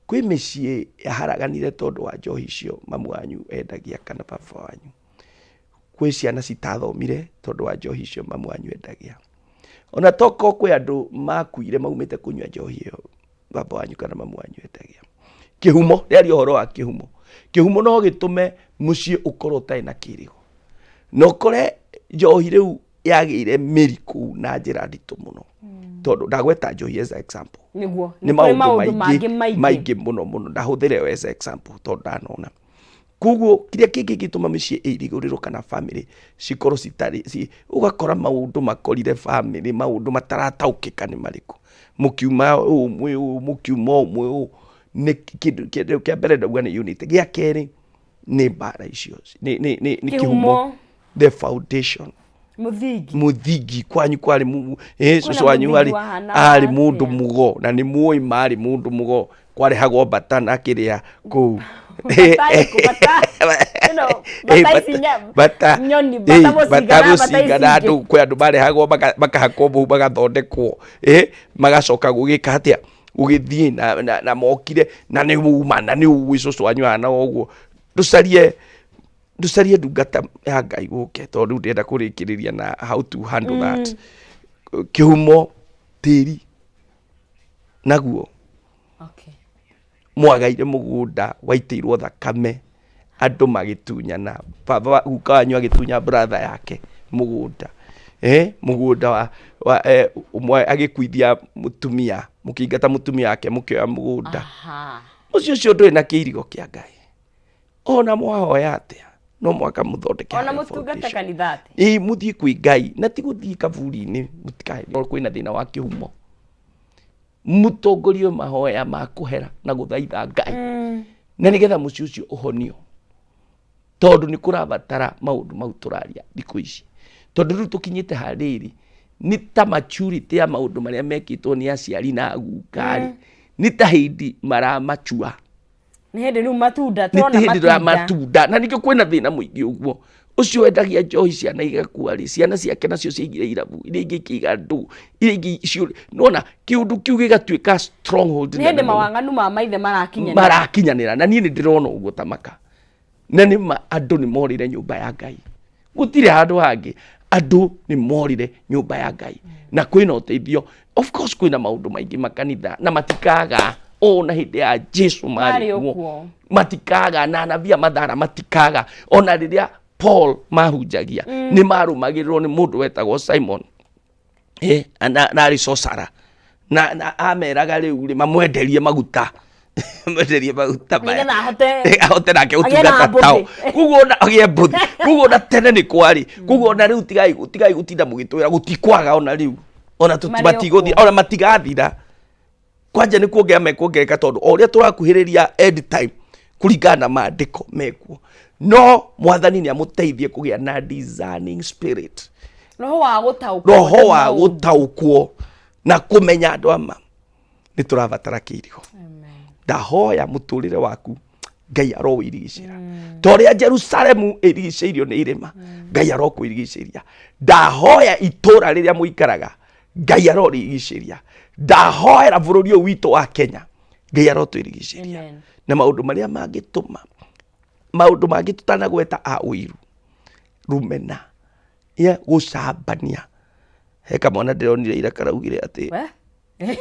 Kwĩ mĩciĩ yaharaganire tondũ wa njohi icio mamu wanyu endagia kana baba wanyu. Kwĩ ciana citathomire tondũ wa njohi icio mamu wanyu endagia. Ona toko kwĩ andũ makuire maumĩte kũnyua njohi ĩyo baba wanyu kana mamu wanyu endagia. Kĩhumo, rĩaria ũhoro wa kĩhumo. Kĩhumo no gĩtũme mũciĩ ũkorwo ũtarĩ na kĩrĩgo. Na ũkore njohi rĩu yagĩire mĩri kũu na njĩra nditũ mũno, tondũ ndagweta njohi as a example. Nĩguo. Nĩ kũrĩ maũndũ maũndũ maingĩ mangĩ maingĩ. Maingĩ mũno mũno, ndahũthĩre yo as a example tondũ ndanona. Koguo kĩrĩa kĩngĩ gĩtũma mĩciĩ ĩirigũrĩrwo kana family cikorwo citarĩ ũgakora maũndũ makorire family, maũndũ matarataũkĩka nĩ marĩkũ, mũkiuma ũũ mwĩ ũũ, mũkiuma ũũ mwĩ ũũ. Nĩ kĩndũ kĩa mbere ndauga nĩ unity. Gĩa kerĩ nĩ mbara icio, nĩ Kĩhumo. kĩhumo, the foundation. Mũthingi. Mũthingi kwanyu kwarĩ Kwĩna cũcũ wanyu mũthingi arĩ wahanaga arĩ mũndũ atĩa? mũgo, na nĩ mũĩ marĩ mũndũ mũgo, kwarehagwo mbata na kĩrĩa kũu. Bata ĩrĩkũ? Bata ĩno, bata ici bata nyoni, bata mũcinga bata na bata mũcinga ici na ingĩ. andũ, kwĩ andũ marehagwo makahakwo mũhu magathondekwo, magacoka gũgĩka atĩa, gũgĩthiĩ na mokire na nĩ uma na nĩ ũĩ cũcũ wanyu ahana ũguo. Ndũcarie ndungata ya Ngai gũke, tondũ rĩu ndĩrenda kũrĩkĩrĩria na how to handle that. Kĩhumo tĩri naguo mwagaire mũgũnda waitĩirwo thakame, andũ magĩtunyana, baba guka wanyu agĩtunya brother yake mũgũnda. Eh, mũgũnda wa, wa eh, ũmwe agĩkuithia mũtumia mũkĩingata mũtumia wake mũkĩoya mũgũnda mũciĩ ũcio ndũrĩ na kĩirigo kĩa Ngai ona mwahoya atĩa no mwaka mũthondeke ona harĩa mũtungata foundation. kanitha atĩ Ĩĩ, mũthiĩ kwĩ Ngai na ti gũthiĩ kaburi-inĩ mũtikae kwĩna thĩna wa kĩhumo mũtongorie mahoya ma kũhera na gũthaitha Ngai na nĩgetha mũciĩ ũcio ũhonio tondũ nĩ kũrabatara maũndũ mau tũraria thikũ ici tondũ rĩu tũkinyĩte harĩrĩ nĩ ta maturity ya maũndũ marĩa mekĩtwo nĩ aciari na aguka-rĩ nĩ ta hĩndĩ maramachua nĩ hĩndĩ rĩu matunda nĩ tũrona hĩndĩ ya matunda matunda na nĩkĩo kwĩna thĩna mũingĩ ũguo ũcio wendagia njohi ciana igakua rĩ ciana ciake nacio ciaigire irabu iria ingĩ ikĩiga ndũ iria ingĩ ciũ nona kĩũndũ kĩu gĩgatuĩka stronghold nĩ hĩndĩ nene mũno. mawang'anu ma maithe marakinyanĩra marakinyanĩra na niĩ nĩ ndĩrona ũguo ta maka na nĩ ma andũ nĩ morire nyũmba ya Ngai gũtirĩ handũ hangĩ andũ nĩ morire nyũmba ya Ngai na kwĩna ũteithio of course kwĩna maũndũ maingĩ makanitha na matikaga ona hĩndĩ ya Jesu marĩ Marĩ kuo okuo. matikaga na anabii a mathara matikaga ona rĩrĩa Paul mahunjagia nĩ marũmagĩrĩrwo nĩ mũndũ wetagwo Simon Eh, na na arĩ sorcerer na na ameraga rĩu rĩ mamwenderie maguta mwenderie maguta maya nĩgetha ahote ahote nake Agĩe na gũtungata tao mbũthĩ. koguo ona agĩe mbũthi koguo ona tene nĩ kwarĩ koguo ona rĩu tigai tigai gũtinda mũgĩtwĩra gũtikwaga ona rĩu ona Marĩ matigũthira okuo. ona matigathira kwanja nĩ kuongerera mekuongerereka tondũ o ũrĩa tũrakuhĩrĩria end time kũringana na maandĩko mekuo no mwathani nĩ amũteithie kũgĩa na discerning spirit roho wa gũtaũkwo roho nĩ wa maũndũ. gũtaũkwo na kũmenya andũ ama nĩ tũrabatara kĩirigo ndahoya mũtũrĩre waku ngai arowĩirigicĩra ta ũrĩa jerusalemu ĩrigicĩirio nĩ irĩma ngai arokwĩrigicĩria ndahoya itũra rĩrĩa mũikaraga ngai arorigicĩria ndahoera bũrũri ũyũ witũ wa kenya ngai arotwĩrigicĩria Amen. na maũndũ marĩa mangĩtũma maũndũ mangĩ tũtanagweta a ũiru rumena ya gũcambania he kamwana ndĩronire ira karaugire atĩ We?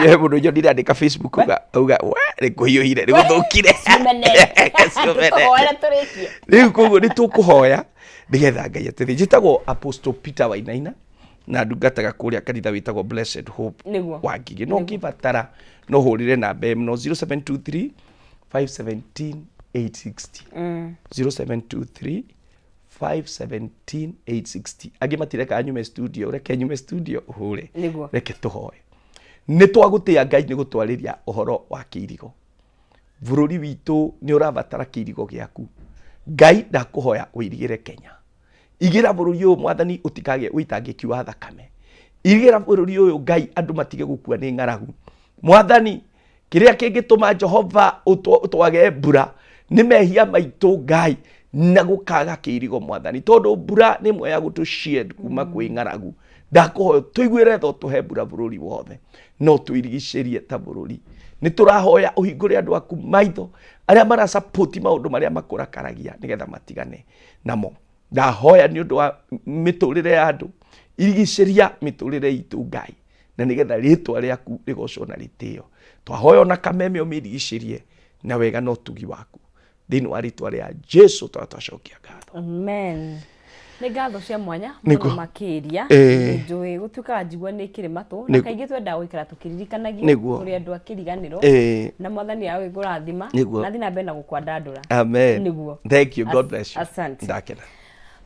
he mũndũ nyonire andĩka facebook auga auga we nĩ kũhiũhire nĩ gũthũkire Ciumene. Tũhoere tũrĩkie. rĩu koguo nĩ tũkũhoya nĩgetha ngai atĩrĩ njĩtagwo apostle peter wainaina na ndungataga kũrĩa kanitha wĩtagwo blessed hope Nĩguo. wa ngigĩ no ũngĩbatara no hũrĩre namba ĩno 0723 517 860 0723 517 860 angĩ matireka nyume studio reke nyume studio ũhũre Nĩguo. reke tũhoe nĩ twagũtĩa ngai nĩ gũtwarĩria ũhoro wa kĩirigo bũrũri witũ nĩ ũrabatara kĩirigo gĩaku ngai ndakũhoya ũirigĩre kenya igĩra bũrũri ũyũ mwathani ũtikagĩe ũitangĩki wa thakame igĩra bũrũri ũyũ ngai andũ matige gũkua nĩ ng'aragu mwathani kĩrĩa kĩngĩtũma jehova twage mbura nĩ mehia maitũ ngai na gũkaga kĩirigo mwathani tondũ mbura nĩ ĩmwe ya gũtũ shield kuma kwĩ ng'aragu ndakũhoya tũiguĩre tha ũtũhe mbura bũrũri wothe no tũirigicĩrie ta bũrũri nĩ tũrahoya ũhingũre andũ aku maitho arĩa marasapoti maũndũ marĩa makũrakaragia nĩgetha matigane namo ndahoya nĩ ũndũ wa mĩtũrĩre ya andũ irigicĩria mĩtũrĩre itũ ngai na nĩgetha rĩtwa rĩaku rĩgocwo na rĩtĩo twahoya ona kameme ũmĩrigicĩrie na wega na ũtugi waku thĩinĩ wa rĩtwa rĩa jesu twa twacokia ngatho Amen. Nĩ ngatho cia mwanya Nĩguo. mũno makĩria Ĩĩ. njũĩ gũtuĩkaga njigua nĩ kĩrĩ matũ na Nĩguo. kaingĩ twendaga gũikara tũkĩririkanagio Nĩguo. tũrĩ andũ a kĩriganĩro Ĩĩ. na mwathani agĩkũrathima Nĩguo. na thiĩ na mbere na gũkwandandũra amen nĩguo thank you god bless you asante ndakena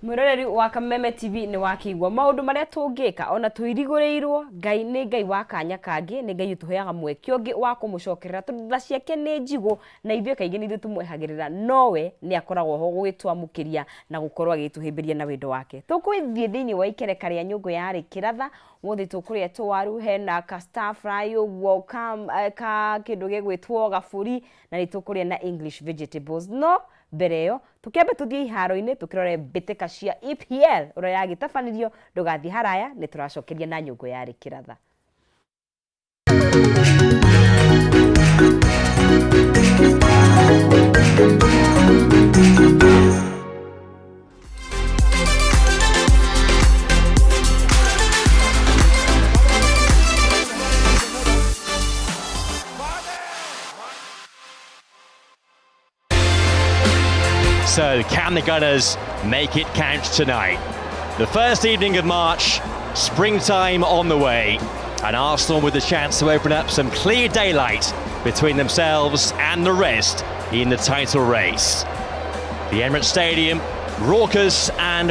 mwĩroreri wa Kameme TV nĩ wakĩigua maũndũ marĩa tũngĩka ona tũirigũrĩirwo Ngai nĩ Ngai wa kanya kangĩ nĩ Ngai ũtũheaga mweke ũngĩ wa kũmũcokerera tondũ tha ciake nĩ njigũ na ithuĩ kaingĩ nĩ ithuĩ tũmwehagĩrĩra nowe nĩ akoragwo ho gũgĩtwamũkĩria na gũkorwo agĩtũhĩmbĩria na wendo wake tũkũthiĩ thĩinĩ wa ikereka rĩa nyũngũ yarĩ kĩratha ũmũthĩ tũkũrĩa tũwaru hena ka stir fry ũguo ka, ka kĩndũ gĩgwĩtwo gaburi na nĩ tũkũrĩa na English vegetables no mbere ĩyo tũkĩambe tũthiĩ iharo-inĩ tũkĩrore mbĩtĩka cia EPL ũrĩa yagĩtabanirio ndũgathiĩ haraya nĩ tũracokeria na nyũngũ yarĩ kĩratha So can the Gunners make it count tonight? The first evening of March, springtime on the way, and Arsenal with the chance to open up some clear daylight between themselves and the rest in the title race. The Emirates Stadium, raucous and